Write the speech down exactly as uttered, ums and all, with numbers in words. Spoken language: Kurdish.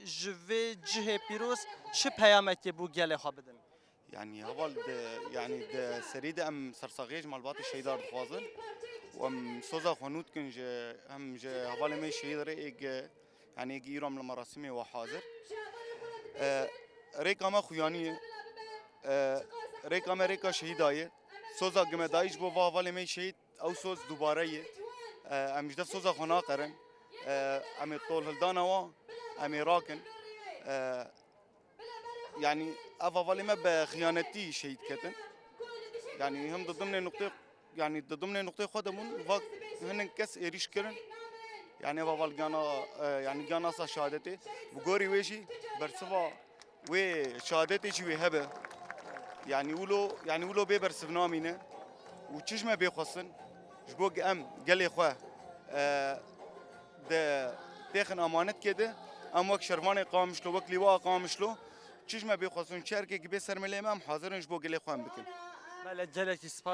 ji vê cihê pîroz çi peyamekê bo gelê xwe bidin? Yanî heval di, yanî di serî de em sersaxiyê ji malbatê şehîdar dixwazin û em soza xwe nû dikin ji, hem ji hevalê me şehîd re êg, yanî êg îro em li merasîmê we hazir. E, rêka me xuyanî ye. E, rêka me rêka şehîda ye. Soza gi me dayî ji bo va hevalê me şehîd, ew soz dubare ye. E, em ji dev soza xwe naqerin. E, em ê tolhildana wan, em ê rakin. E, Yanî ev hevalê me bi xiyanetî şehîd ketin. Yanî him di dimnê nuqtê, yanî di dimnê nuqtê xwe de bûn, va hinek kes êrîş kirin. Yanî ev heval gana, e, yanî gana sa şehadetê. Bi gorî wê jî bersiva wê şehadetê jî wê hebe. Yanî wilo, yanî wilo bê bersiv namîne. Û çi ji me bê xwestin? Ji bo em gelê xwe, e, de têxin amanetkê de, em wek şervanê Qamişlo, wek lîwaa Qamişlo, çi ji me bê xwestin, çi erkekî bê ser milê me, em hazir in ji bo gelê xwe em bikin. Belê, gelekî spas.